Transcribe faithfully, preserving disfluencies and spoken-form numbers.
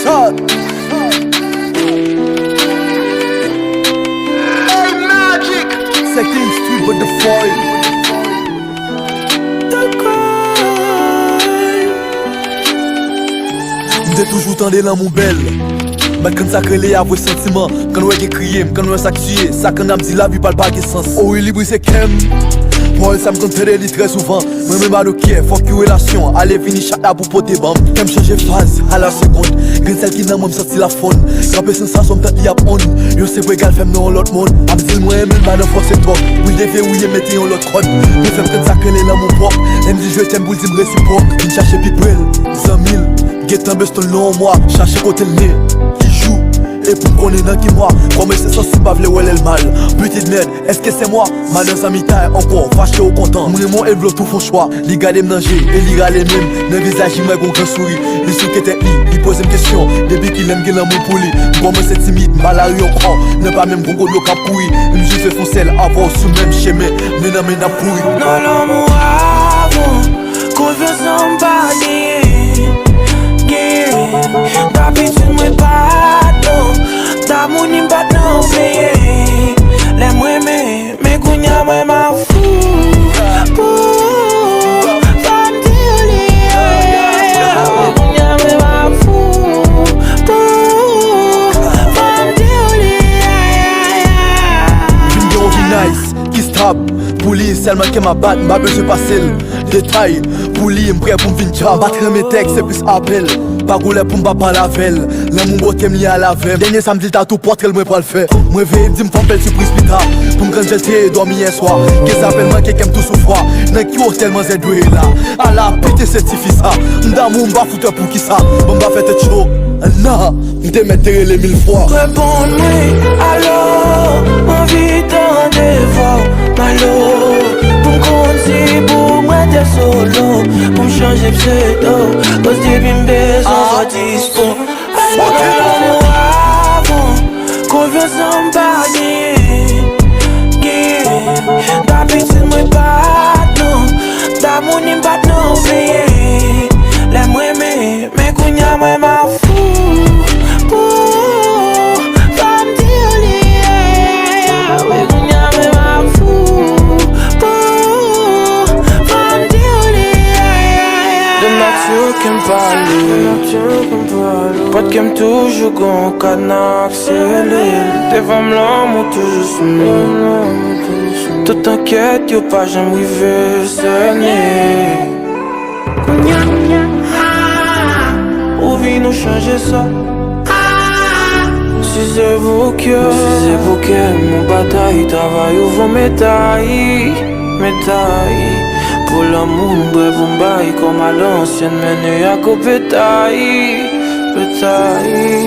Shot. Hey, Magic. Second Street with the foil. M te toujou tande lanmou bèl. Bat kann sa k rele avwe santiman. Kann wè gen kriye, m kann wè sa k tiye. Sa kann ap di lavi pa l pa gen sans. O wi, li brise kè m. Pawòl sa m konn tande li trè souvan. Mwen menm I don't care, fòk yon relasyon. Ale vini chat la pou pote ban m. Kè m chanje faz a la segonn. Grenn sèl ki nan mwen m santi l ap fonn. Kanpe sansasyon m tank li ap on. Yon senp regal fè m nan yon lòt monn. Ap di l mwen renmen l, madan fòse twòp. Wi, l devye wi, mete yon lòt kòd. Mwen fè m konn sa k rele lanmou pwòp. Lè m di je t'aime pou l di m resipwòk. Vin chache pi pre l, zanmi l. Gentan bèston l nan yon mwa. Chache kote l ne, ki jou. E pou m konnen nan ki mwa. Kòm se sansi m pa vle wè lè l mal. Pitit mèd, èske se mwa? Madan zanmitay ankò, fache ou kontan. M renmen w e vle w tou fon chwa. Li gade m nan je e li rale men m. Nan vizaj li m wè gon gran souri. Li souke tèt li, li poze m kesyon. Depi kilè m gen lanmou pou li? M kòmanse timid, m pa lari ankò. Nan pa menm gon kote yo k ap kouri. M jis vle fon sèl avè w sou menm chemen. Men nan men n ap kouri. Nan lanmou avan, konfyans lan m pa genyen. Genyen. Dabitid mwen pa adan. Damou ni m pa t nan peye. Lè m renmen, men kounye a mwen m ap fou pou ou. Fò m di w li ye. Kounye a mwen m ap fou pou ou. Fò m di w li ye. Vin gen yon vi nice, ki stab. Pou li sèlman kè m ap bat, m pa bezwen pase l detay. Pou li, m prè pou m vin djab. M pa t renmen tèks, se plis apèl. Pa gon lè pou m pa pale avè l. Lanmou bòkè m li al avè m. Dènye sa m di l ta tou pòtre l mwen pral fè. Mwen veye m di m fè yon bèl sipriz pita. Pou m grann jan l te ye dòmi yè swa. Gen sa fè l manke kè m tou sou fwa. Nan ki otèl manzè dwe ye la? Ala pite se tifi sa. M damou m pa fout wè poukisa. Bon m pa fè tèt cho. Nan, m te mèt te rele mil fwa. Reponn mwen, alo, m anvi tande vwa w, Malo. Pou m konn si pou m rete solo, pou m chanje pseudo. Koz depi m bezwen w, w dispo. Pale m nan lanmou avan, konfyans lan m pa genyen. Genyen. Dabitid mwen pa t nan, damou ni m pa t nan peye. Lè m renmen, men kounye a mwen m ap fou pou ou. Fò m di w li ye. Wi, kounye a mwen m ap fou pou ou. Fò m di w li ye. De nati kè m pale. Pòt kè m toujou gon kad nan aksele. Devan m lanmou toujou sou men. Tout ankèt yo pa janm rive sène. Kounye a, ah, ou vin ou chanje sa. Ah, si se pou kè, si se pou kè m, ou batay, travay ou vo meday, meday. Pou lanmou m bwè pou m bay kòm alansyèn, mennen ak petay, petay.